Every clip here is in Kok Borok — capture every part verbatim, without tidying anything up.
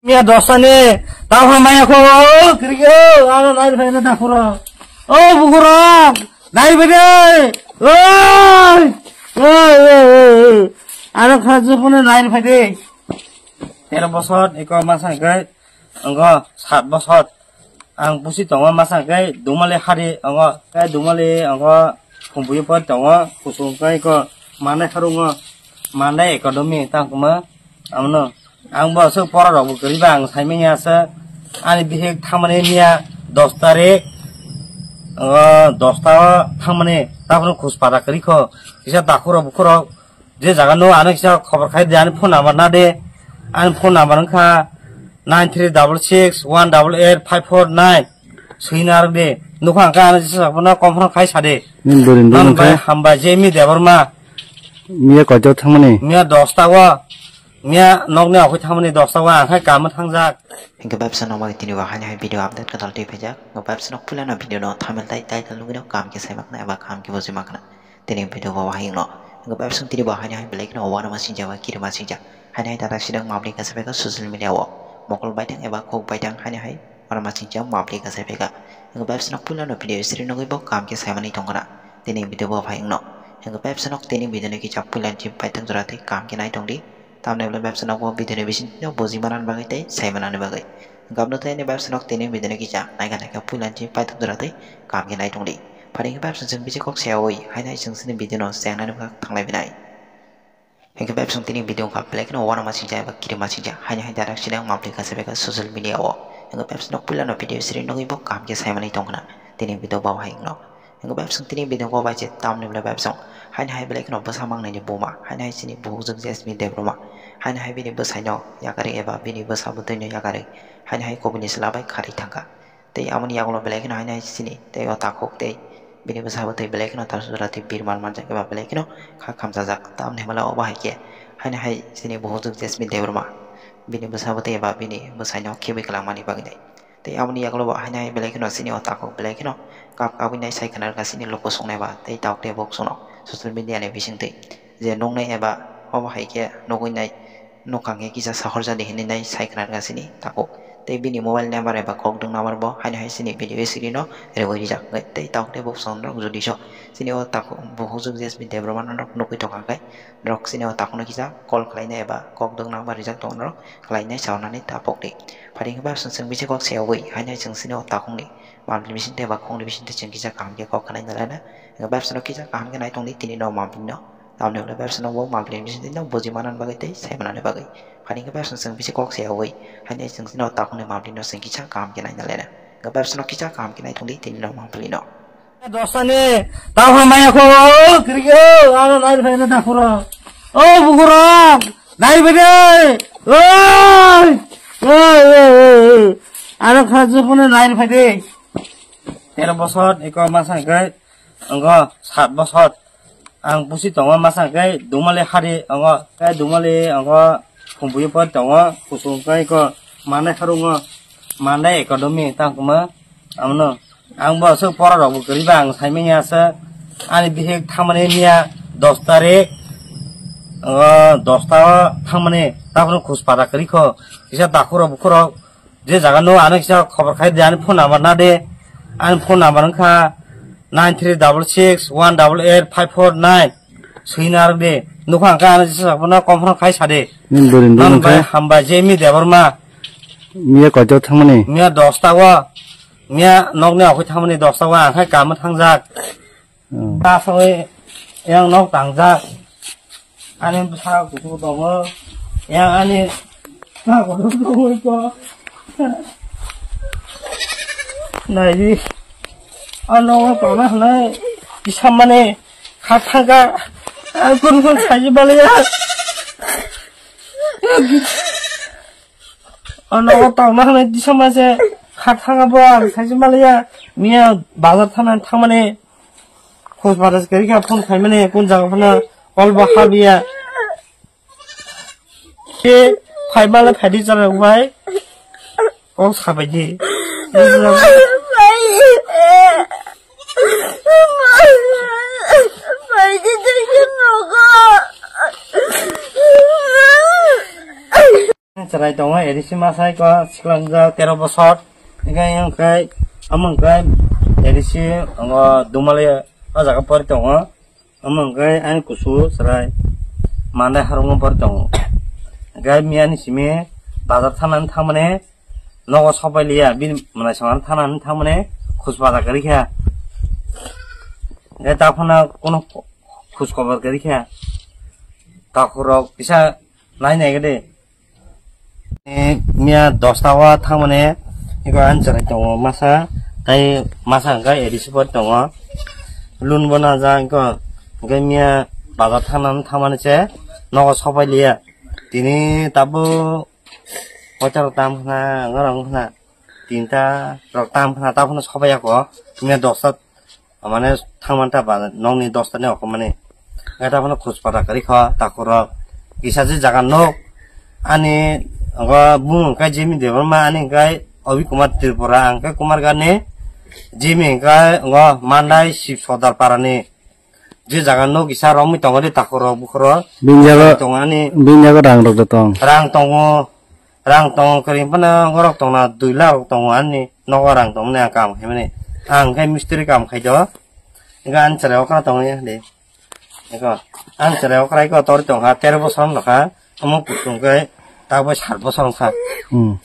Miya dosta ni, tamo maya ko, o, kiri, o, ano nai phai na dakhura. O, bukhura, nai phai de. Oi, oi, oi, oi, oi. Ano kha jupune nai phai de. Tero bosor, eko masa kai, anggo sat bosor. Ang pusi tongo masa kai, dumali hari, anggo, kai dumali, anggo, kumpuyo pot tongo, kusung kai ko, mane harungo, mane ekodomi, tangkuma, amno. Ang bo aswk pora rok bo kwrwi ba ang sai manya aswk. Ani bihik thangmani miya dos tarik, o, dos ta o thangmani, taphuru khus para kwrwi kho. Kisa dakhurok bukhurok je jaga no ano kisa khobor khai de, ani phone number na de. Ani phone number wngkha nine three double six one double eight five four nine. Swi narwk de. Nukha ang khe ano jesa phano confirm khai sa de. Nini bwrwini bwrwi bai khe? Hambai je mi Debbarma. Miya koito thangmani? Miya dos ta o. Miya nokni okhui thangmani dos ta o, ang khai kamo thangjak. Hingke bebsa nokmai tini bo haini hai video update kwtal twi phaijak. Hingke bebsa nok puilano video no thumbnail tai title nugwi no kam khe saimakna eba kam khe bujui mankna. Tini video bo hai wngno. Hingke bebsa tini bo haini hai belai kheno uanama singjak ba kirima singjak. Haini hai tatak sidang mabli kasa phaikha social media o. Mokol baithang eba khuk baithang haini hai uanama singjak mabli kasa phaikha. Hingke bebsa nok puilano video sri nugwi bo kam khe saimani tongkhna. Tini video bo hai wngno. Hingke bebsa nok tini video no kisa puilani paithak jora twi kam khe nai tongdi. Tamni ulo bebsa nok bo video ni bising no buji manan bagwi tei sai manani bagwi. Gabno tei ni bebsa nok tini video ni kisa naikha naikha puilani paithak jora tei kam khe nai tongdi. Phari khe bebsa chwng bisi kok seyawi haino hai chwng chini video no chengnani bwkha thanglai binai. Hingke bebsa tini video wngkha belai kheno uanama singjak eba kirima singjak haino hai direct sida mabli kasa beka social media o. Hingke bebsa nok puilano video sri nugwi bo kam khe sai manwi tongkhna tini video bo hai wngno. Hingke bebsong tini video ko bai se tamni bwlai bebsong. Haini hai belai kheno bwsa mangnai ni buma. Haini hai chini buhukjwk Jasmine Debbarma. Haini hai bini bwsai no yakarwi eba bini bwsa bwtwi no yakarwi. Haini hai kubuni chwla bai kharwi thangkha. Tei amoni yagulo belai kheno haini hai chini tei o takhuk tei bini bwsa bwtwi belai kheno tar sujura tei birman manjak eba belai kheno kha khamchajak. Tamni hwnba o bahai khe haini hai chini buhukjwk Jasmine Debbarma. Bini bwsa bwtwi eba bini bwsai no khibwi kwlangmani bagwi nai. Tei aboni yagulo bo haino hai belai kheno chini o takhuk belai kheno kap kabui nai sai khna rwkha chini luku songni ba tei tabuk tei buk chwngno social media ni bisingtwi je nuknai eba obo hai khe nugui nai nukha hwnkhe kisa sahorjadi hinwi nai sai khna rwkha chini takhuk. Tei bini mobile number eba kokdwng number bo haino hai chini video screen o reui rijak wngkha tei tabuk tei buk chwng norok jodi so chini o takhuk buhukjwk Jasmine Debbarma norok nugui tongkha khe norok chini o takhukno kisa call khlainai eba kokdwng number rijak tongo norok khlainai saunani tapokdi. Phari hwnba chwng chwng bisi kok seyawi haino chwng chini o takhukni mabli bisingtwi eba khukni bisingtwi chwng kisa kaham khe kok khwnai nalaina. Hwnba bebsano kisa kaham khe nai tongdi tini no mabli no. Tamni hwnba bebsano bo mabli bisingtwi no buji manani bagwi tei sai manani bagwi. Phari hwnba chwng chwng bisi kok seyawi haino chwng chini o takhukni mabli no chwng kisa kaham khe nai nalaina. Hwnba bebsano kisa kaham khe nai tongdi tini no mabli no. Dostani, tamo maya ko, kiri ko, ano nai phai na dakhura. O bukhura, nai phai de. Oi, oi, oi, oi, oi. Ano kha jupune nai phai de. Tero bosor, eko masa kai, anggo sat bosor. Ang pusi tongo masa kai, dumali hari, anggo kai dumali, anggo kumbuyo pot tongo, kusung kai ko, mane harungo, mane ekodomi tangkuma, amno. Ang bo aswk pora rok bo kwrwi ba ang sai manya aswk. Ani bihik thangmani miya dos tarik, o, dos ta o thangmani, taphuru khus para kwrwi kho. Kisa dakhurok bukhurok je jaga no ano kisa khobor khai de, ani phone number na de. Ani phone number wngkha nine three double six one double eight five four nine. Swi narwk de. Nukha ang khe ano jesa phano confirm khai sa de. Nini bwrwini bwrwi wngkha? Hambai je mi Debbarma. Miya koito thangmani? Miya dos ta o. Miya nokni okhui thangmani dos ta o, ang khai kamo thangjak. Hmm. Ta songwi yang nok tangjak. Ani bwsa kuchuk tongo. Yang ani bwsa kuchuk tongo ko. Naidi. Ano tongna hwnwi kisa mani kha thangkha. Ang kun kun khaji baliya. Ano o tangna hwnwi disa mase kha thanga bo ang saisi maliya miya bazar thana thangmani khoj baras gari kha phone khaimani kun jaga phano call bo habiya. Ke phai mala phai di jara bai o sabai di. Chwrai tongo, A D C masa iko sikla wngjak tero bosor. Hingke ayang khe, omo hingke A D C wngo Dumali o jaga pori tongo. Omo hingke ani kusu chwrai Mandai harungo pori tongo. Hingke miyani simi bazar thanani thangmani nogo sopai liya, bini mwnaisongo thanani thangmani khus bazar kwrwi kha. Hingke takhuna kono khus kobar kwrwi kha. Takhurok kisa nai nai gede. Eh, miya dosta o thangmani iko ani chwrai tongo masa, tai masa hwnkhe A D C pori tongo. Loan bo najak iko, hwnkhe miya bazar thangnani thangmani se nogo sopai liya. Tini tabuk poicha rok tam khna, wngorok wngkhna tinta rok tam khna, tabukno sopai ya kho. Miya dosta Mane thangmanta ba nokni dosta ni okomani. Ngai ta phano khus pata kwrwi kho takhurok. Kisa je jaga nok ani ngo bung kai Jimmy Debbarma ani kai Obi Kumar Tripura ang kai Kumar Gani Jimmy kai ngo Mandai Sib Sodar Parani. Je jaga nok kisa romwi tongo de takhurok bukhurok. Bin jaga Tongo ani bin jaga rang rok da tong. Rang tongo. Rang tongo kwrwi phano borok tongna dui lakh rok tongo ani nogo rang tongmani ang kam khaimani. Ang khe mistri kam khai do. Ega ani chwrai okra tongo ya de. Eko ani chwrai okra eko tor tongkha tero bosor nokha. Omo kuchung khe tabuk sat bosor wngkha. Hmm.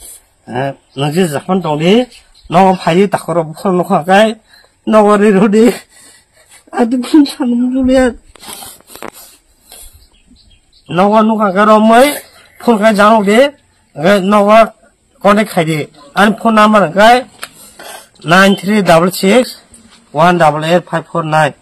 Eh, nang je japan tong di. Nogo phai di takhoro bosor nokha kai. Nogo ri rw di. Adi phun san mulia. Nogo nokha khe romoi phun kai janok di. Hwnkhe nogo contact khai di. Ani phone number hwnkhe nine three double six one double eight five four nine.